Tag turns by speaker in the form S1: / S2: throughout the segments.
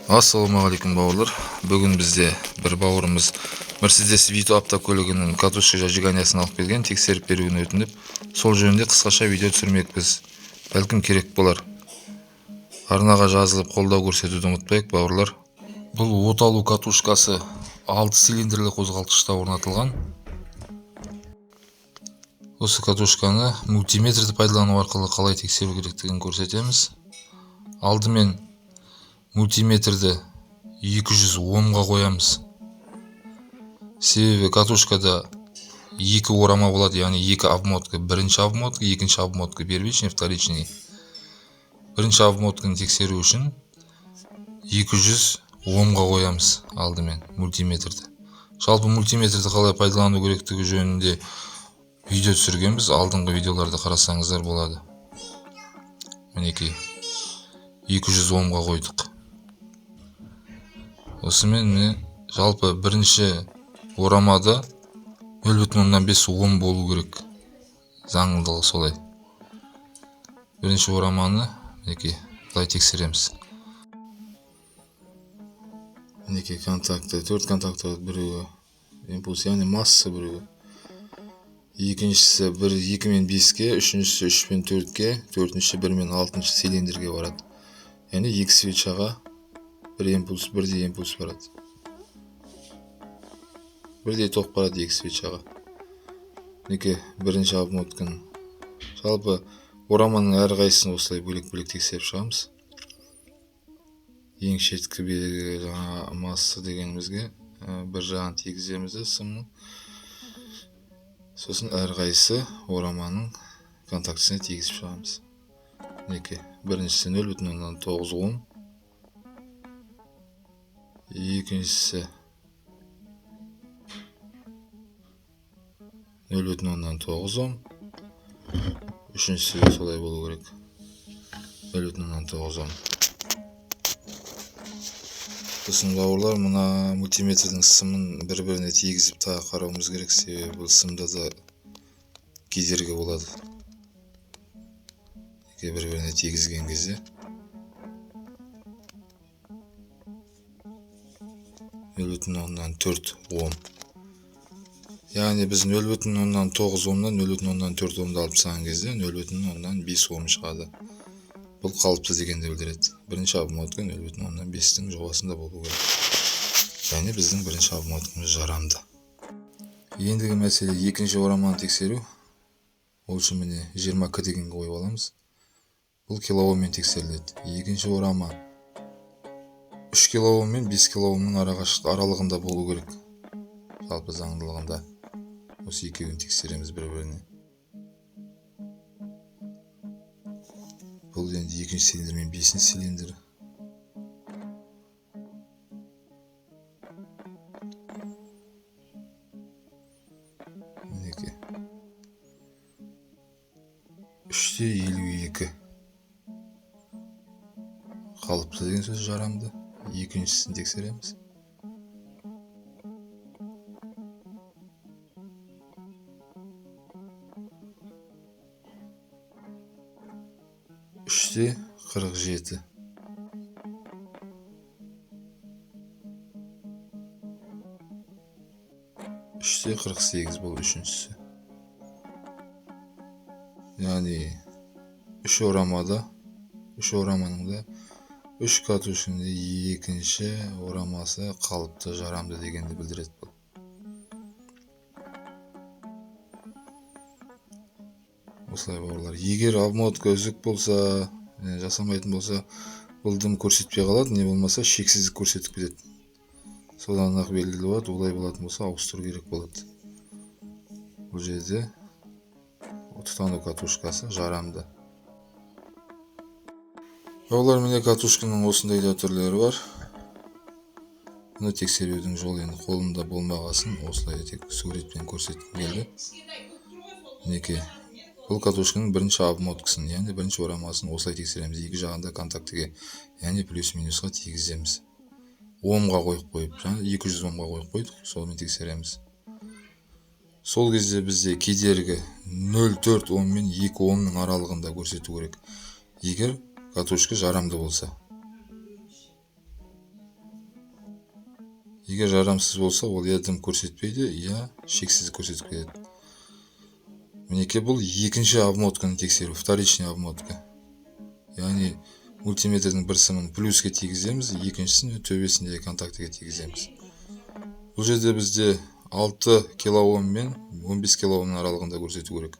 S1: Ассалаумағалейкум, бауырлар! Бүгін бізде бір бауырымыз Мерседес Vito автокөлігінің катушка зажиганиясын алып келген, тексеріп беруін өтініп, сол жөнінде қысқаша видео түсірмекпіз. Бәлкім, керек болар. Арнаға жазылып, қолдау көрсетуді ұмытпайық, бауырлар. Бұл от алу катушкасы 6 цилиндрлі қозғалтқышта орнатылған. Осы катушканы мультиметрді пайдалану арқылы қалай тексеру керектігін көрсетеміз. Алдымен мультиметрді 200 омға қоямыз. Себебі катушкада екі орама болады, яғни екі обмотка. Бірінші обмотка, екінші обмотка, первичный, вторичный. Бірінші обмотканы тексеру үшін 200 омға қоямыз алдымен мультиметрді. Жалпы, мультиметрді қалай пайдалану керектігі жөнінде видео түсіргенбіз, алдыңғы видеоларды қарасаңыздар болады. Мінекей, 200 омға қойдық. Осымен, міне, жалпы бірінші орамада 0,5 ом болу керек, заңдылығы солай. Бірінші ораманы, мінекей, былай тексереміз. Мінекей, контакты, төрт контакты: біреуі импульс, яғни масса біреуі, екіншісі бір, екі мен беске, үшіншісі үш пен төртке, төртіншісі бір мен алтыншы цилиндрге барады. Яғни екі свечаға бір импульс, бірдей импульс барады, бірдей тоқ барады екі свечаға. Мінекей, бірінші обмотканың, жалпы ораманың әрқайсысын осылай бөлек-бөлек тексеріп шығамыз. Ең шеткі белгі, жаңа масса дегенімізге бір жағын тигіземіз де сымның, сосын әрқайсысы ораманың контактісіне тигізіп шығамыз. Мінекей, біріншісі 0,9 ом, екіншісі 0,9 ом, үшіншісі де солай болу керек, 0,9 ом. Сосын, бауырлар, мына мультиметрдің сымын бір біріне тигізіп тағы қарауымыз керек, себебі бұл сымда да кедергі болады. Бір біріне тигізген кезде 0,4 ом, яғни біз 0,9 омнан 0,4 омды алып тастаған кезде 0,5 ом шығады. Бұл қалыпты дегенді білдіреді. Бірінші обмотка 0,5-тің жобасында болу керек, яғни біздің бірінші обмоткамыз жарамды. Ендігі мәселе — екінші ораманы тексеру. Ол үшін, міне, 20 к дегенге қойып аламыз. Бұл килооммен тексеріледі. Екінші орама 3 килоом мен 5 килоомның аралығында болу керек жалпы заңдылығында. Осы екеуін тексереміз бір біріне. Бұл енді екінші цилиндр мен бесінші цилиндр. Мінекей, 3,52 қалыпты деген сөз, жарамды. Екіншісін тексереміз. 3,47. 3,48 бұл үшіншісі. Яғни үш орамада, үш ораманың да, үш катушканың екінші орамасы қалыпты, жарамды дегенді білдіреді бұл. Осылай, бауырлар. Егер обмотка үзік болса, жасамайтын болса, бұл дым көрсетпей қалады, не болмаса шексіздік көрсетіп кетеді. Содан ақ белгілі болады. Олай болатын болса, ауыстыру керек болады. Бұл жерде тұтану катушкасы жарамды. Бауырлар, міне, катушканың осындай да түрлері бар. Бұны тексерудің жолы енді қолымда болмағасын, осылай тек суретпен көрсеткім келді. Мінекей, бұл катушканың бірінші обмоткасын, яғни бірінші орамасын осылай тексереміз. Екі жағында контактіге, яғни плюс минусқа тигіземіз. Омға қойып қойып, жаңа 200 омға қойып қойдық, сонымен тексереміз. Сол кезде бізде кедергі 0,4 ом мен 2 омның аралығында көрсету керек, егер катушка жарамды болса. Егер жарамсыз болса, ол я дым көрсетпейді, я шексіз көрсетіп кетеді. Мінекей, бұл екінші обмотканы тексеру, вторичный обмотка. Яғни мультиметрдің бір сымын плюске тигіземіз, екіншісін төбесіндегі контактіге тигіземіз. Бұл жерде бізде 6 килоом мен 15 килоомның аралығында көрсету керек.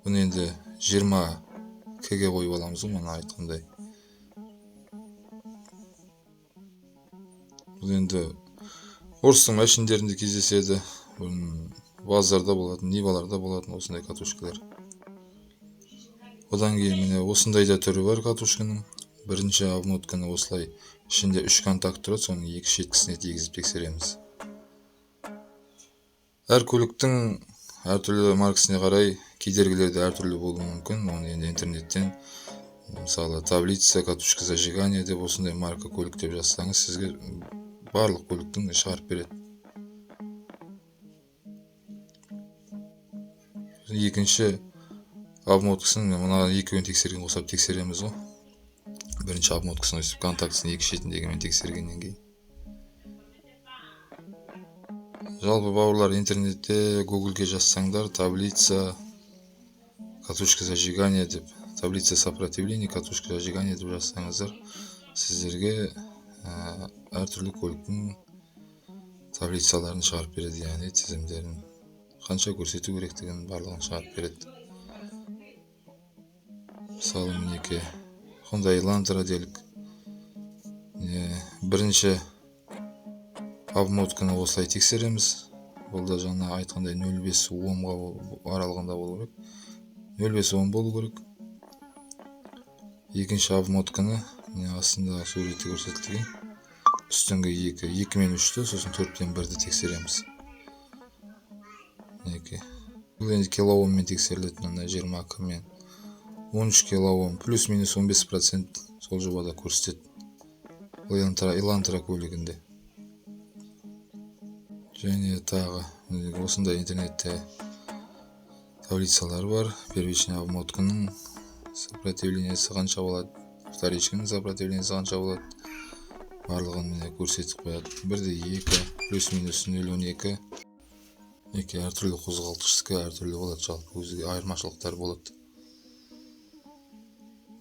S1: Бұны енді 20 кг қойып аламыз ғой, мана айтқандай. Бұл енді орыстың мәшиндерінде кездеседі, бұрын ВАЗдарда болатын, Ниваларда болатын осындай катушкалар. Одан кейін міне осындай да түрі бар катушканың. Бірінші обмотканы осылай ішінде 3 контакт тұрады, соның екі шеткісіне тигізіп тексереміз. Әр көліктің әртүрлі маркасына қарай кедергілер де әртүрлі болуы мүмкін. Оны енді интернеттен, мысалы, таблица катушка зажигания деп осындай марка көлік деп жазсаңыз, сізге барлық көліктің шығарып береді. Екінші обмоткасын мына екеуін тексерген қосап тексереміз ғой. Бірінші обмоткасын өстіп контактісін екі шетіндегімен тексергеннен кейін. Жалпы бауырлар, интернетте Гуглге жазсаңдар таблица катушка зажигания деп, таблица сопротивления катушка зажигания деп жазсаңыздар, сіздерге әртүрлі көліктің таблицаларын шығарып береді, яғни тізімдерін, қанша көрсету керектігін барлығын шығарып береді. Мысалы, мінекей Hyundai Elantra делік. Бірінші обмотканы осылай тексереміз. Бұл да жаңа айтқандай 0,5 омға аралығында болу керек. 0,5 ом болу керек. Екінші обмотканы міне астында суретте көрсетілген үстіңгі екі мен үшті, сосын төрт пен бірді тексереміз. Мінекей. Бұл енді килооммен тексеріледі, мына жиырма к мен 13 килоом, плюс-минус 15% сол жобада көрсетеді. Бұл Elantra көлігінде. Және тағы осындай интернетте таблицалар бар. Первичный обмотканың сопротивлениесі қанша болады, вторичканың сопротивлениесі қанша болады, барлығын міне көрсетіп қояды. Бір де екі, плюс-минус нөл он екі. Екі әртүрлі қозғалтқыштікі әртүрлі болады, жалпы өзге айырмашылықтар болады.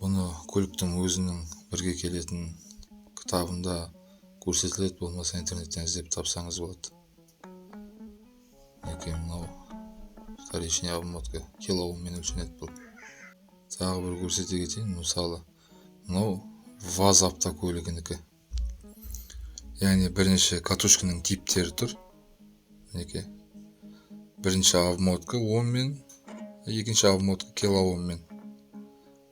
S1: Бұны көліктің өзінің бірге келетін кітабында көрсетіледі, болмаса интернеттен іздеп тапсаңыз болады. Мінекей мынау вторичный обмотка килооммен өлшенеді бұл. Тағы бір көрсете кетейін, мысалы мынау ВАЗ автокөлігінікі. Яғни бірнеше катушканың типтері тұр. Мінекей бірінші обмотка оммен, екінші обмотка килооммен.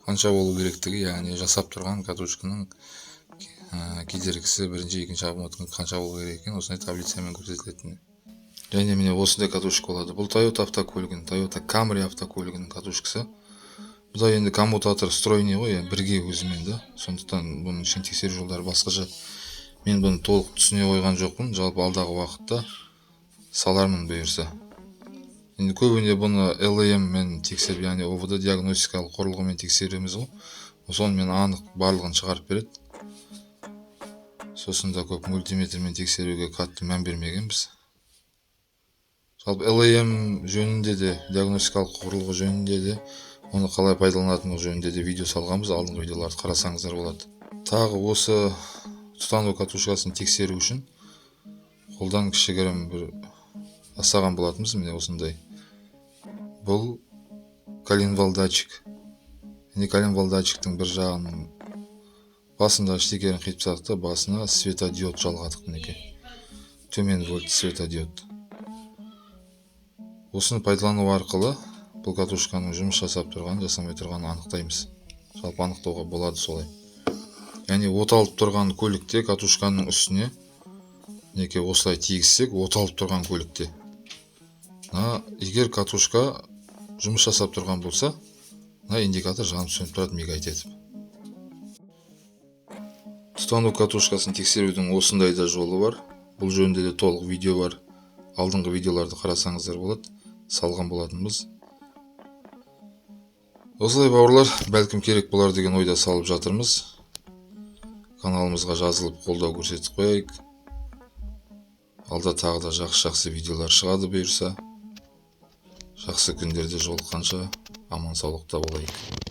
S1: Қанша болу керектігі, яғни жасап тұрған катушканың кедергісі бірінші, екінші обмотканың қанша болу керек екенін осындай таблицамен көрсетілетін. Және міне осындай катушка болады. Бұл Toyota автокөлігінің, Toyota Camry автокөлігінің катушкасы. Бұл да енді коммутатор встроенный ғой, яғни бірге өзімен да. Сондықтан бұның ішін тексеру жолдары басқаша. Мен бұны толық түсіне қойған жоқпын. Жалпы алдағы уақытта салармын бұйырса. Енді көбіне бұны Л М мен тексеріп, яғни ОВД диагностикалық құрылғымен тексереміз ғой. Сонымен анық барлығын шығарып береді. Сосын да көп мультиметрмен тексеруге қатты мән бермегенбіз. Жалпы Л М жөнінде де, диагностикалық құрылғы жөнінде де, оны қалай пайдаланатындығы жөнінде де видео салғанбыз. Алдыңғы видеоларды қарасаңыздар болады. Тағы осы тұтану катушкасын тексеру үшін қолдан кішігірім бір жасаған болатынбыз. Міне осындай. Бұл коленвал датчик. Яғни коленвал датчиктің бір жағының басындағы штекерін қиып тастадық та, басына светодиод жалғадық мінекей. Төмен вольт светодиод. Осыны пайдалану арқылы бұл катушканың жұмыс жасап тұрғанын, жасамай тұрғанын анықтаймыз. Жалпы анықтауға болады солай. Яғни от алып тұрған көлікте катушканың үстіне мінекей осылай тигізсек, от алып тұрған көлікте. Егер катушка жұмыс жасап тұрған болса, мына индикатор жанып сөніп тұрады, мигать етіп. Тұтану катушкасын тексерудің осындай да жолы бар. Бұл жөнінде де толық видео бар. Алдыңғы видеоларды қарасаңыздар болады. Салған болатынбыз. Осылай бауырлар, бәлкім керек болар деген ойда салып жатырмыз. Каналымызға жазылып қолдау көрсетіп қояйық. Алда тағы да жақсы-жақсы видеолар шығады бұйырса. Жақсы күндерде жолыққанша аман саулықта болайық.